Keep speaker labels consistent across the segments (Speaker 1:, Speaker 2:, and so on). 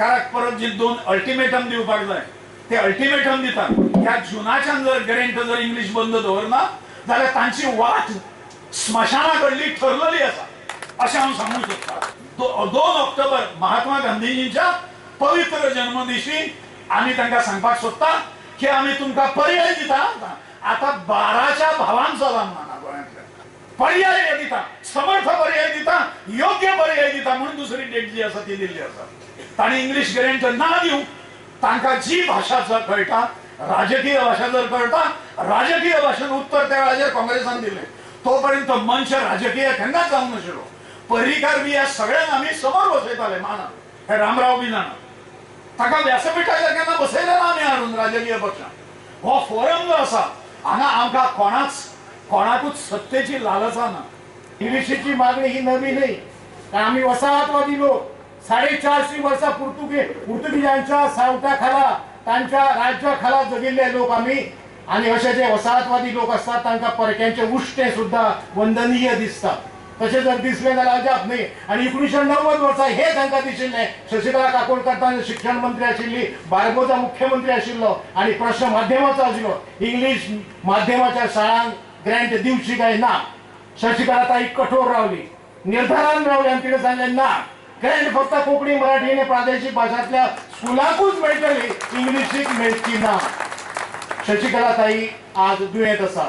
Speaker 1: सरकाराक परत जी 2 अल्टिमेटम दिवपाक जाय ते अल्टिमेटम दिता. ह्या जुनाच्यान जर ग्रेंट जर इंग्लीश बंद दवरना जाल्यार तांची वाट स्मशाना कडली ठरलेली आसा अशें हांव सांगूंक सोदता. 2 ऑक्टोबर महात्मा गांधीजींच्या पवित्र जन्मदिशी आमी तांकां सांगपाक सोदता की आमी तुमकां पर्याय दिता. आतां 12च्या भावान चला म्हणा गोंयांतल्या पर्याय दिता, समर्थ पर्याय दिता, योग्य पर्याय दिता म्हणून दुसरी डेट जी आसा ती दिल्ली आसा. तांणी इंग्लीश ग्रेंट ना दिवंक तांकां जी भाशा जर कळटा, राजकीय भाशा जर कळटा, राजकीय भाशेन उत्तर त्या वेळाचेर काँग्रेसान दिलें. तोपर्यंत मंच राजकीय केन्नाच जावंक नाशिल्लो. पर्रीकार बी ह्या सगळ्यांक आमी समोर बसयताले माना, हे रामराव बी जाणा, ताका व्यासपिठाचेर केन्ना बसयलें ना आमी हाडून राजकीय पक्षान. हो फोरम जो आसा हांगा आमकां कोणाकूच सत्तेची लालसा ना.
Speaker 2: इंग्लिशीची मागणी ही नवी न्हय, कारण आमी वसाहतवादी लोक. 450 वर्सां पुर्तुगेजांच्या सावटाखाला, तांच्या राज्याखाला जगिल्ले लोक आमी. आनी अशे जे वसाहतवादी लोक आसतात तांकां परक्यांचे उश्टे सुद्दां वंदनीय दिसता. तशें जर दिसलें जाल्यार अजाप न्हय. आनी 1990 वर्सा हें तांकां दिशिल्लें. शशिकला काकोडकर तांचे शिक्षण मंत्री आशिल्ली, बार्बोजा मुख्यमंत्री आशिल्लो आनी प्रश्न माध्यमाचो आशिल्लो. इंग्लीश माध्यमाच्या शाळांक ग्रँट दिवची काय ना. शशिकला ताई कठोर रावली, निर्धारान रावली आनी तिणें सांगलें ना, ग्रँट फक्त कोंकणी, मराठी आनी प्रादेशीक भाशांतल्या स्कुलाकूच मेळटली, इंग्लिशीक मेळची ना. शशिकला ताई आज दुयेंत आसा,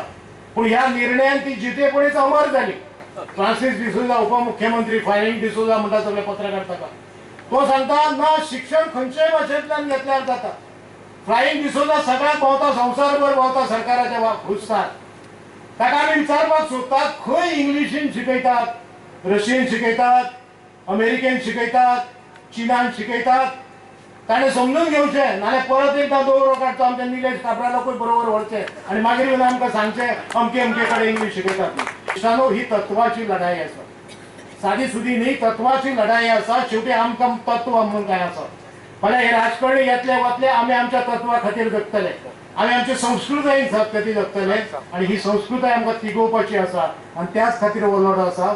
Speaker 2: पूण ह्या निर्णयान ती जितेपणीच अमर जाली. फ्रांसीस डिसोजा उपमुख्यमंत्री, फायरिंग डिसोजा म्हणटा सगळे पत्रकार ताका, तो सांगता ना शिक्षण खंयच्याय भाशेंतल्यान घेतल्यार जाता. फ्लायिंग डिसोजा सगळ्याक भोंवता, संवसारभर भोंवता सरकाराच्या खुस्तार. ताका आमी विचारपाक सोदतात खंय इंग्लिशीन शिकयतात, रशियन शिकयतात, अमेरिकेन शिकयतात, चिनान शिकयतात. ताणें समजून घेवचें, नाल्यार परत एकदां दवरो काडचो आमच्या निलेश काब्रालाकूय बरोबर व्हरचें आनी मागीर येवन आमकां सांगचें अमके अमके कडेन इंग्लीश शिकयतात. इश्टानो, ही तत्वाची लढाई आसा, सादी सुदी न्ही, तत्वाची लढाई आसा. शेवटी आमकां तत्व म्हणून काय आसा, भले हे राजकारणी येतले वतले, आमी आमच्या तत्वा खातीर जगतले, आमी आमचे संस्कृतायेन खातीर जगतले आनी ही संस्कृताय आमकां तिगोवपाची आसा आनी त्याच खातीर हो लढो आसा.